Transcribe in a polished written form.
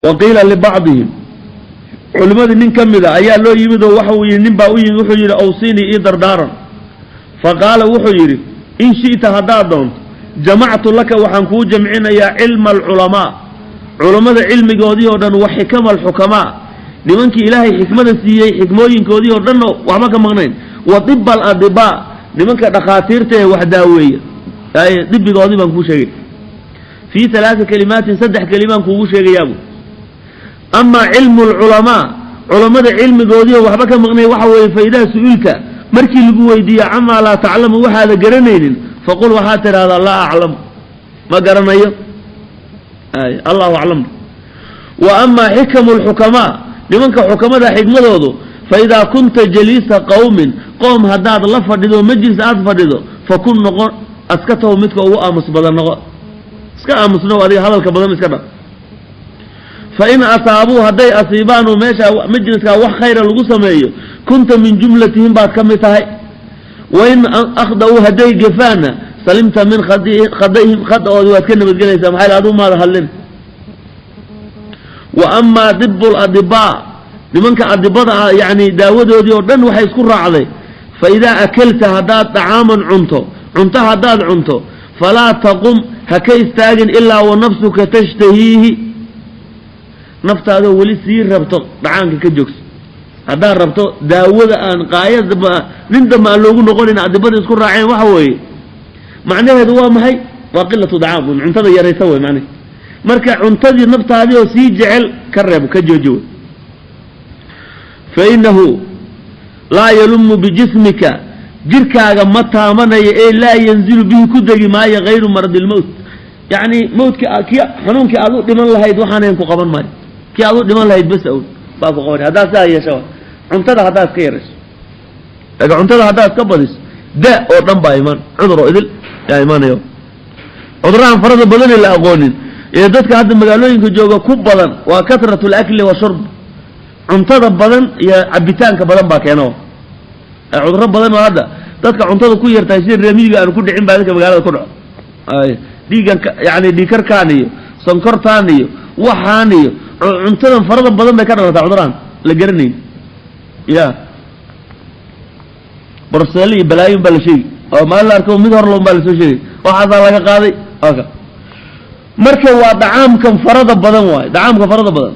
Wa qiila libacdihim, culimmadii nin ka mid a ayaa loo yimid oo waxau yidhi, nin baa u yimid, wuxuu yidhi: "Awsinii, ii dardaaran." Fa qaala, wuxuu yidhi: "In shi'ta, haddaad doonto, jamactu laka, waxaan kuu jamcinayaa, cilma alculamaa, culammada cilmigoodii oo dhan, wa xikama alxukamaa, nimankii Ilaahay xikmada siiyey xikmooyinkoodii oo dhanno waxba ka maqnayn, wa diba aladibaa, nimanka dhakhaatiirta ee wax daaweeya dibigoodii baan kuu sheegay, fii halaati kalimaatin, saddex kelimaan kuugu sheegayaabu. Amaa cilmu alculamaa, culammada cilmigoodii oo waxba ka maqnay, waxa weeye: fa idaa su'ilta, markii lagu weydiiyo, camaa laa taclamu, waxaada garanaynin, faqul, waxaad tidhahdaa: laa aclamu, ma garanayo, Allahu aclam. Wa amaa xikamu lxukamaa, nimanka xukamada xikmadoodu, fa idaa kunta jaliisa qowmin, qoom haddaad la fadhido, majlis aad fadhido, fakun, noqo, askatahu, midka ugu aamus badan noqo, iska aamusnow adiga, hadalka badan iska dhaq. Fa in asaabuu, hadday asiibaanu meesha majliskaa wax khayra lagu sameeyo, kunta min jumlatihim, baad ka mid tahay. Wain akhda'uu, hadday gefaanna, salimta min khada'ihim, khada'oodii waad ka nabadgelaysaa, maxaa aduu maada hadlin. Wa amaa dibu ladibaa, nimanka adibada ah, yacni daawadoodii oo dhan waxay isku raacday: fa idaa akalta, haddaad dacaaman cunto, cunto haddaad cunto, falaa taqum, ha ka istaagin, ilaa wa nafsuka tashtahiihi, naftaadoo weli sii rabto dhacaanka ka joogso. Haddaad rabto daawada aan qaayadaba nin dambe aan loogu noqonin, adibada isku raaceen waxa weeye, macnaheedu waa maxay? Waa qilatu dacaam, un cuntada yaraysa wey macnahe. Marka cuntadii naftaadii oo sii jecel ka reeb, ka jooji wey. Fa innahu laa yalumu bijismika, jirkaaga ma taabanayo, ee laa yanzilu bihi, ku degi maayo, hayru maradi lmowt, yacni mawtka kii xanuunkii aad u dhiman lahayd waxaanayn ku qaban maayo, kii aad u dhiman lahayd bas awn baa ku qabanay haddaad sidaa yeesho. Cuntada haddaad iska yarayso, laakiin cuntada haddaad iska badiso, da oo dhan baa imaan, cudur oo idil yaa imaanayo. Cudurahan farada badanee la aqoonin ee dadka hadda magaalooyinka jooga ku badan waa kasratu alakli wa shurb, cuntada badan iyo cabitaanka badan baa keeno cudurro badan oo hadda dadka cuntada ku yartahay sida reemiyiga aanu ku dhicin baa dadka magaalada ku dhaco. Ay dhiigan, yani dhiigkarkaan iyo sonkortaan iyo waxaan iyo cuntadan farada badan bay ka dhalataa, cudurahan la garanayn ya borseele iyo balaayin baa la sheegi oo maalin la arko mid horlon baa lasoo sheegay, waxaasaa laga qaaday aka. Marka waa dacaamkan farada badan waaye, dacaamka farada badan.